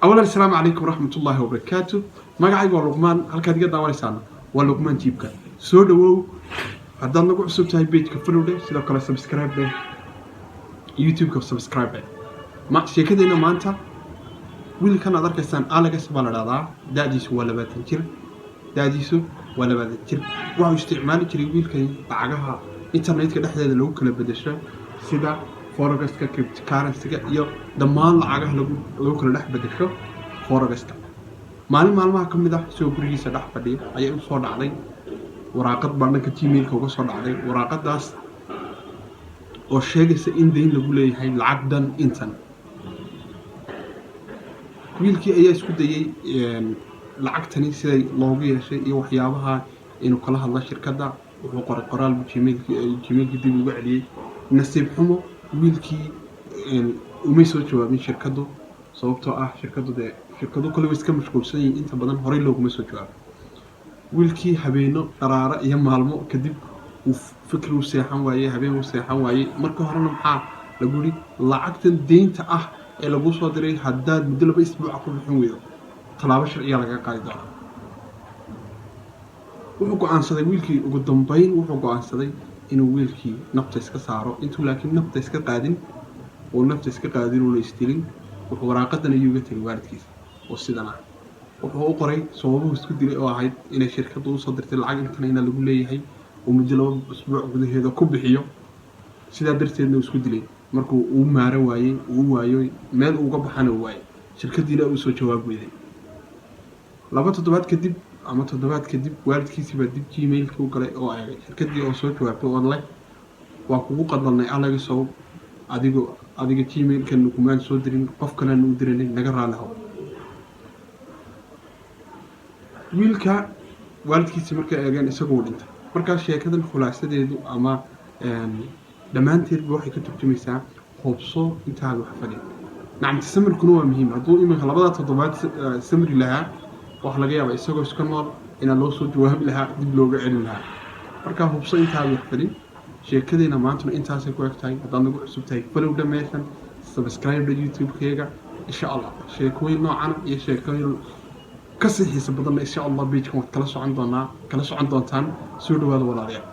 Awalan, asalaamu calaykum waraxmatullaahi wabarakaatu. Magacaygu waa Luqmaan, halkaad iga daawanaysaana waa Luqmaan Jiibka. Soo dhawow. Haddaad nagu cusub tahay, pageka follow dheh, sidoo kale subscribe dheh, YouTube-ka subscribe dheh. Ma sheekadeenna maanta, wiilkan aad arkaysaan Alex baa la dhahdaa. Da'diisu waa 20 jir, da'diisu waa 20 jir. Waxuu isticmaali jiray wiilkan lacagaha internetka dhexdeeda lagu kala bedesho, sida forex-ka, cryptocurrency-ga iyo dhammaan lacagaha lagu kala dhex bedesho forex-ka. Maalin maalmaha ka mid ah, isagoo gurigiisa dhex fadhiya, ayaa u soo dhacday waraaqad baa dhanka Gmailka uga soo dhacday, waraaqadaas oo sheegaysa in dayn lagu leeyahay lacag dhan intan. Wiilkii ayaa isku dayey lacagtani siday loogu yeeshay iyo waxyaabaha inuu kala hadlo shirkadda. Wuxuu qoray qoraal buu Gmailkii dib uga celiyey. Nasiib xumo, wiilkii umay soo jawaabin shirkaddu, sababtoo ah shirkaddu dee shirkadu kale way iska mashquulsan yihiin inta badan, horey looguma soo jawaabin. Wiilkii habeeno, dharaaro iyo maalmo kadib uu fikri u seexan waayey, habeen u seexan waayey. Marka horena maxaa lagu yidhi? Lacagtan deynta ah ee lagu soo diray haddaad muddo 2 isbuuca ku bixin weydo, tallaabo sharciya laga qaadi doonaa. Wuxuu go-aansaday wiilkii, ugu dambeyn wuxuu go-aansaday inuu wiilkii nafta iska saaro. Intuu laakiin nafta iska qaadin oo nafta iska qaadin uuna isdilin, wuxuu waraaqadan ayuu uga tegay waalidkiisa oo sidan ah. Wuxuu u qoray sababuhu isku dilay oo ahayd inay shirkaddu usoo dirtay lacag intana inaa lagu leeyahay oo muddo 2 isbuuc gudaheeda ku bixiyo, sidaa darteedna uu isku dilay markuu uu maaro waayey, uu waayo meel uuga baxana uu waayey, shirkaddiina uu soo jawaab weyday. 2 toddobaad kadib ama toddobaad kadib, waalidkiisii baa dib Gmailka u galay oo eegay shirkaddii oo soo jawaabtay oo leh: "Waa kugu qadlanay Alexow, adigo adiga Gmailkan kumaan soo dirin, qof kalena u diranay, naga raali how." Wiilka waalidkiisi markay eegeen, isagoo dhintay. Markaa sheekadan khulaasadeedu ama dhammaanteedba waxay ka turjumaysaa: hubso intaad wax fadhin. Nacamti, samirkuna waa muhiim. Hadduu iminka labada toddobaad samri lahaa, waxaa laga yaabaa isagoo iska nool inaa loo soo jawaabi lahaa, dib looga celin lahaa. Markaa hubso intaad wax fadhin. Sheekadeena maantuna intaasay ku eg tahay. Haddaad nagu cusub tahay, follow dheh meeshan, subscribe YouTube-keega. Insha Allah sheekooyin noocan iyo sheekooyin kasii xiisa badanna, insha Allah, pagekan waad kala socon doonaa, kala socon doontaan. Soo dhawaada, walaalayaal.